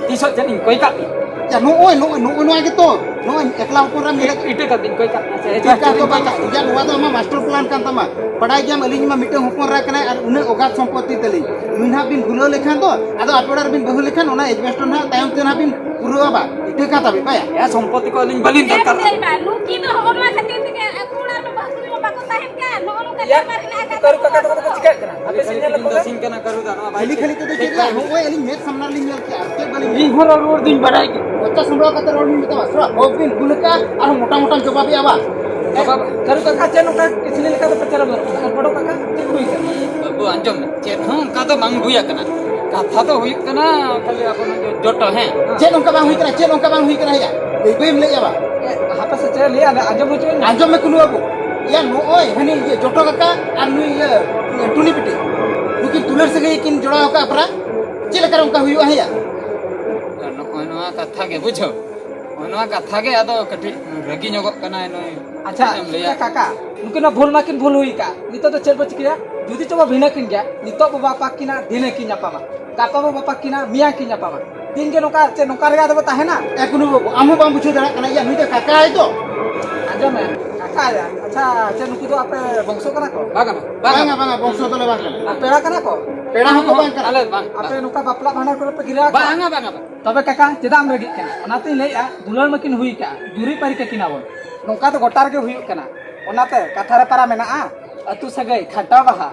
ᱛᱤᱥᱚᱜ ᱪᱮᱫ ᱤᱧ ᱠᱚᱭ ᱠᱟᱜ ᱯᱮᱭᱟ? ᱭᱟ, ᱱᱚᱜᱼᱚᱭ, ᱱᱚᱜᱼᱚᱭ, ᱱᱚᱜᱼᱚᱭ ᱱᱚᱣᱟ ᱜᱮᱛᱚ, ᱱᱚᱜᱼᱚᱭ ᱮᱠᱞᱟ ᱦᱚᱯᱚᱱ ᱨᱮᱢ ᱧᱮᱞᱮᱫ ᱤᱴᱟᱹ ᱠᱟᱛᱮᱧ ᱠᱚᱭ ᱠᱟᱜ ᱯᱮᱭᱟ ᱥᱮ? ᱮᱴᱟᱜ ᱠᱟᱛᱮ ᱵᱟᱝ ᱠᱟᱜ, ᱭᱟ, ᱱᱚᱣᱟ ᱫᱚ ᱟᱢᱟᱜ ᱢᱟᱥᱴᱟᱨ ᱯᱞᱟᱱ ᱠᱟᱱ ᱛᱟᱢᱟ᱾ ᱵᱟᱰᱟᱭ ᱜᱮᱭᱟᱢ, ᱟᱹᱞᱤᱧ ᱢᱟ ᱢᱤᱫᱴᱟᱝ ᱦᱚᱯᱚᱱ ᱮᱨᱟ ᱠᱟᱱᱟᱭ ᱟᱨ ᱩᱱᱟᱹᱜ ᱚᱜᱟᱛ ᱥᱚᱢᱯᱚᱛᱤ ᱛᱟᱹᱞᱤᱧ᱾ ᱱᱩᱭ ᱱᱟᱦᱟᱜ ᱵᱤᱱ ᱵᱷᱩᱞᱟᱹᱣ ᱞᱮᱠᱷᱟᱱ ᱫᱚ, ᱟᱫᱚ ᱟᱯᱮ ᱚᱲᱟᱜ ᱨᱮᱵᱤᱱ ᱵᱟᱹᱦᱩ ᱞᱮᱠᱷᱟᱱ ᱚᱱᱟ ᱮᱡᱵᱮᱥᱴᱚᱨ ᱱᱟᱦᱟᱜ ᱛᱟᱭᱚᱢ ᱛᱮ ᱱᱟᱦᱟᱜ ᱵᱤᱱ ᱯᱩᱨᱟᱹᱣᱟ ᱵᱟ? ᱤᱴᱟᱹ ᱠᱟᱛᱷᱟ ᱵᱤᱱ ᱵᱟᱭᱟ? ᱭᱟ, ᱥᱚᱢᱯᱚᱛᱤ ᱠᱚ ᱟᱹᱞᱤᱧ ᱵᱟᱹᱞᱤᱧ ᱫᱚᱨᱠᱟᱨ᱾ ᱱᱩᱠᱤᱱ ᱫᱚ ᱦᱚᱸᱜᱼᱚ ᱱᱚᱣᱟ ᱠᱷᱟᱹᱛᱤᱨ ᱛᱮᱜᱮ ᱟᱠᱚ ᱚᱲᱟᱜ ᱨᱮ ᱵᱟᱹᱦᱩ ᱠᱩᱲᱤ ᱢᱟ ᱵᱟᱠᱚ ᱛᱟᱦᱮᱱ ᱠᱟᱱ, ᱱᱚᱜᱼᱚ ᱱᱚᱝᱠᱟ ᱭᱟ, ᱵᱮᱯᱟᱨ ᱦᱮᱱᱟᱜ ᱟᱠᱟᱫ ᱠᱟᱹᱨᱩ ᱠᱟᱠᱟ ᱛᱟᱠᱚ ᱫᱚᱠᱚ ᱪᱤᱠᱟᱹᱜ ᱠᱟᱱᱟ? ᱟᱯᱮ ᱥᱮᱫ ᱧᱮᱞ ᱞᱮᱠᱚ ᱠᱷᱟᱹᱞᱤ ᱠᱷᱟᱹᱞᱤ ᱛᱮᱫᱚ ᱪᱮᱫ ᱨᱮᱭᱟᱜ? ᱦᱚᱸᱜᱼᱚᱭ ᱟᱹᱞᱤᱧ ᱢᱮᱫ ᱥᱟᱢᱱᱟ ᱨᱮᱞᱤᱧ ᱧᱮᱞ ᱠᱮᱜᱼᱟ, ᱟᱨ ᱪᱮᱫ ᱵᱟᱹᱞᱤᱧ ᱤᱧ ᱦᱚᱸ ᱨᱚᱲ ᱨᱩᱣᱟᱹᱲ ᱫᱩᱧ ᱵᱟᱰᱟᱭ ᱜᱮ᱾ ᱢᱚᱪᱟ ᱥᱟᱢᱵᱲᱟᱣ ᱠᱟᱛᱮ ᱨᱚᱲ ᱵᱤᱱ ᱢᱮᱛᱟᱢᱟ, ᱥᱚᱨᱟ ᱵᱷᱳᱜᱽ ᱵᱤᱱ ᱵᱷᱩᱞ ᱟᱠᱟᱫᱼᱟ, ᱟᱨᱦᱚᱸ ᱢᱚᱴᱟ ᱢᱚᱴᱟᱢ ᱡᱚᱵᱟᱵᱮᱜᱼᱟ ᱵᱟ? ᱵᱟᱵᱟ, ᱠᱟᱹᱨᱩ ᱠᱟᱠᱟ ᱪᱮᱫ ᱱᱚᱝᱠᱟ ᱠᱤᱥᱱᱤ ᱞᱮᱠᱟ ᱫᱚ ᱯᱮ ᱪᱟᱞᱟᱣ ᱵᱟᱹᱱᱩᱜ ᱠᱟᱱᱟ? ᱵᱚᱰᱚ ᱠᱟᱠᱟ ᱪᱮᱫ ᱦᱩᱭ ᱠᱟᱱᱟ? ᱵᱟᱹᱵᱩ ᱟᱸᱡᱚᱢ ᱢᱮ, ᱪᱮᱫ ᱦᱚᱸ ᱚᱱᱠᱟ ᱫᱚ ᱵᱟᱝ ᱦᱩᱭ ᱟᱠᱟᱱᱟ᱾ ᱠᱟᱛᱷᱟ ᱫᱚ ᱦᱩᱭᱩᱜ ᱠᱟᱱᱟ ᱠᱷᱟᱹᱞᱤ ᱟᱵᱚ ᱱᱚᱜᱼᱚᱭ ᱡᱚᱴᱚ, ᱦᱮᱸ? ᱪᱮᱫ ᱚᱱᱠᱟ ᱵᱟᱝ ᱦᱩᱭ ᱠᱟᱱᱟ? ᱪᱮᱫ ᱚᱱᱠᱟ ᱵᱟᱝ ᱦᱩᱭ ᱠᱟᱱᱟ? ᱦᱮᱸᱭᱟ, ᱵᱟᱹᱭ ᱵᱟᱹᱭ ᱮᱢ ᱞᱟᱹᱭᱮᱜᱼᱟ ᱵᱟ? ᱮ, ᱦᱟᱯᱮ ᱥᱮ ᱪᱮᱫ ᱞᱟᱹᱭᱟ, ᱟᱸᱡᱚᱢ ᱦᱚᱪᱚᱧ ᱢᱮ᱾ ᱟᱸᱡᱚᱢ ᱢᱮ ᱠᱩᱱᱩ ᱵᱟᱹᱵᱩ, ᱭᱟ ᱱᱚᱜᱼᱚᱭ ᱦᱟᱹᱱᱤ ᱤᱭᱟᱹ ᱡᱚᱴᱚ ᱠᱟᱠᱟ ᱟᱨ ᱱᱩᱭ ᱤᱭᱟᱹ ᱴᱩᱱᱤ ᱵᱤᱴᱤ, ᱱᱩᱠᱤᱱ ᱫᱩᱞᱟᱹᱲ ᱥᱟᱹᱜᱟᱹᱭ ᱠᱤᱱ ᱡᱚᱲᱟᱣ ᱟᱠᱟᱫ ᱯᱮᱨᱟ, ᱪᱮᱫ ᱞᱮᱠᱟᱨᱮ ᱚᱱᱠᱟ ᱦᱩᱭᱩᱜᱼᱟ? ᱦᱮᱸᱭᱟ, ᱱᱚᱜᱼᱚᱭ ᱱᱚᱣᱟ ᱠᱟᱛᱷᱟ ᱜᱮ ᱵᱩᱡᱷᱟᱹᱣ, ᱱᱚᱜᱼᱚᱭ ᱱᱚᱣᱟ ᱠᱟᱛᱷᱟ ᱜᱮ ᱟᱫᱚ ᱠᱟᱹᱴᱤᱡ ᱨᱟᱹᱜᱤ ᱧᱚᱜᱚᱜ ᱠᱟᱱᱟᱭ ᱱᱩᱭ᱾ ᱟᱪᱪᱷᱟ, ᱪᱮᱫ ᱮᱢ ᱞᱟᱹᱭᱟ? ᱠᱟᱠᱟ, ᱱᱩᱠᱤᱱ ᱢᱟ ᱵᱷᱩᱞ ᱢᱟᱠᱤᱱ ᱵᱷᱩᱞ ᱦᱩᱭ ᱟᱠᱟᱫ, ᱱᱤᱛᱚᱜ ᱫᱚ ᱪᱮᱫ ᱵᱚ ᱪᱤᱠᱟᱹᱭᱟ? ᱡᱩᱫᱤ ᱪᱚ ᱵᱚ ᱵᱷᱤᱱᱟᱹ ᱠᱤᱱ ᱜᱮᱭᱟ, ᱱᱤᱛᱚᱜ ᱵᱚ ᱵᱟᱯᱟᱜ ᱠᱤᱱᱟ, ᱫᱷᱤᱱᱟᱹᱝ ᱠᱤᱱ ᱧᱟᱯᱟᱢᱟ, ᱜᱟᱯᱟ ᱵᱚ ᱵᱟᱯᱟᱜ ᱠᱤᱱᱟ, ᱢᱮᱭᱟᱝ ᱠᱤᱱ ᱧᱟᱯᱟᱢᱟ᱾ ᱫᱤᱱ ᱜᱮ ᱱᱚᱝᱠᱟ, ᱪᱮᱫ ᱱᱚᱝᱠᱟ ᱨᱮᱜᱮ ᱟᱫᱚ ᱵᱚ ᱛᱟᱦᱮᱱᱟ? ᱮ ᱠᱩᱱᱩ ᱵᱟᱹᱵᱩ, ᱟᱢ ᱦᱚᱸ ᱵᱟᱢ ᱵᱩᱡᱷᱟᱹᱣ ᱫᱟᱲᱮᱭᱟᱜ ᱠᱟᱱᱟ, ᱭᱟ ᱱᱩᱭ ᱫᱚ ᱠᱟᱠᱟᱭ ᱫᱚ᱾ ᱟᱸᱡᱚᱢ ᱢᱮ, ᱠᱟᱠᱟ, ᱭᱟ, ᱟᱪᱪᱷᱟ, ᱪᱮᱫ ᱱᱩᱠᱩ ᱫᱚ ᱟᱯᱮ ᱵᱚᱝᱥᱚ ᱠᱟᱱᱟ ᱠᱚ? ᱵᱟᱝᱟ, ᱵᱟᱝᱟ᱾ ᱵᱟᱝᱟ, ᱵᱟᱝᱟ, ᱵᱚᱝᱥᱚ ᱫᱚᱞᱮ ᱵᱟᱝ ᱠᱟᱱᱟ᱾ ᱟᱨ ᱯᱮᱲᱟ ᱠᱟᱱᱟ ᱠᱚ? ᱯᱮᱲᱟ ᱦᱚᱸᱠᱚ ᱵᱟᱝ ᱠᱟᱱᱟ᱾ ᱟᱞᱮ ᱵᱟᱝ, ᱟᱯᱮ ᱵᱟᱝ᱾ ᱱᱚᱝᱠᱟ ᱵᱟᱯᱞᱟ ᱵᱷᱟᱸᱰᱟᱱ ᱠᱚᱨᱮ ᱯᱮ ᱜᱤᱨᱟᱹ ᱟᱠᱚᱣᱟ? ᱵᱟᱝᱟ, ᱵᱟᱝᱟ, ᱵᱟᱝᱟ᱾ ᱛᱚᱵᱮ ᱠᱟᱠᱟ, ᱪᱮᱫᱟᱜ ᱮᱢ ᱨᱟᱹᱜᱤᱜ ᱠᱟᱱᱟ? ᱚᱱᱟᱛᱤᱧ ᱞᱟᱹᱭᱮᱜᱼᱟ, ᱫᱩᱞᱟᱹᱲ ᱢᱟᱹᱠᱤᱱ ᱦᱩᱭ ᱠᱟᱜᱼᱟ, ᱡᱩᱨᱤ ᱯᱟᱹᱨᱤ ᱠᱟᱹᱠᱤᱱᱟ ᱵᱚᱱ᱾ ᱱᱚᱝᱠᱟ ᱫᱚ ᱜᱚᱴᱟ ᱨᱮᱜᱮ ᱦᱩᱭᱩᱜ ᱠᱟᱱᱟ᱾ ᱚᱱᱟᱛᱮ ᱠᱟᱛᱷᱟ ᱨᱮ ᱯᱟᱨᱟ ᱢᱮᱱᱟᱜᱼᱟ, ᱟᱹᱛᱩ ᱥᱟᱹᱜᱟᱹᱭ ᱠᱷᱟᱴᱟ ᱵᱟᱦᱟ,